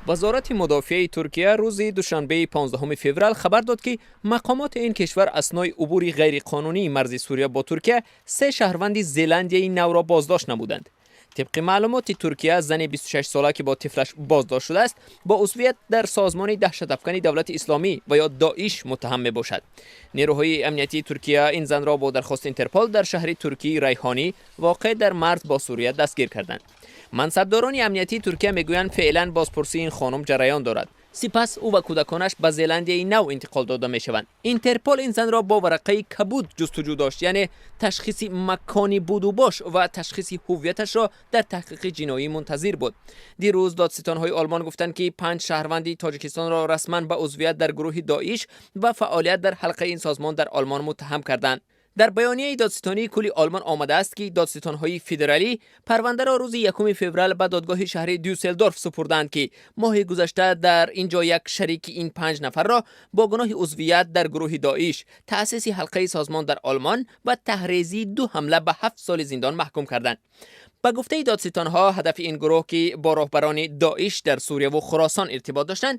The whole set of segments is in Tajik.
Вазорати мудофиаи Туркия рӯзи душанбеи 15 феврал хабар дод, ки мақомоти ин кишвар аснои убури ғайриқонунии марзи Сурия бо Туркия се шаҳрванди Зеландияи Навро боздошт намуданд. Тибқи маълумоти Туркия, зани 26сола, ки бо тифлаш боздошт шудааст, бо узвият дар созмони даҳшатафкани Давлати Исломӣ ва ё Доиш муттаҳам мебошад. Нерӯҳои амниятии Туркия ин занро бо дархости Интерпол дар шаҳри туркии Райҳонӣ, воқеъ дар марз бо Сурия, дастгир карданд. Мансабдорони амниятии Туркия мегӯянд, феълан бозпурсии ин хонум ҷараён дорад. Сипас ӯ ва кӯдаконаш ба Зеландияи Нав интиқол дода мешаванд. Интерпол ин занро бо варақаи кабуд ҷустуҷӯ дошт, яъне ташхиси макони будубош ва ташхиси ҳуввияташро дар таҳқиқи ҷиноӣ мунтазир буд. Дирӯз додситонҳои Олмон гуфтанд, ки панҷ шаҳрванди Тоҷикистонро расман ба узвият дар гурӯҳи Доиш ва фаъолият дар ҳалқаи ин созмон дар Олмон муттаҳам карданд. Дар баёнияи додситонии кулли Олмон омадааст, ки додситонҳои федералӣ парвандаро рӯзи 1 феврал ба додгоҳи шаҳри Дюсселдорф супурданд, ки моҳи гузашта дар ин ҷо як шарики ин панҷ нафарро бо гуноҳи узвият дар гурӯҳи Доиш, таъсиси ҳалқаи созмон дар Олмон ва таҳрезии ду ҳамла ба 7 соли зиндон маҳкум карданд. Ба гуфтаи додситонҳо, ҳадафи ин гурӯҳ, ки бо роҳбарони Доиш дар Сурияву Хуросон иртибот доштанд,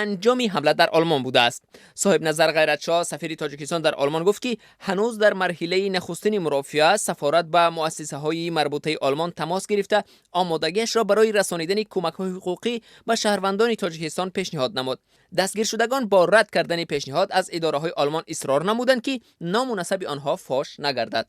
анҷоми ҳамла дар Олмон будааст. Соҳибназар Ғайратшоҳ, сафири Тоҷикистон дар Олмон, гуфт, ки ҳанӯз дар марҳилаи нахустини мурофиа сафорат ба муассисаҳои марбутаи Олмон тамос гирифта, омодагиашро барои расонидани кӯмакҳои ҳуқуқӣ ба шаҳрвандони Тоҷикистон пешниҳод намуд. Дастгиршудагон бо рад кардани пешниҳод аз идораҳои Олмон исрор намуданд, ки ному насаби онҳо фош нагардад.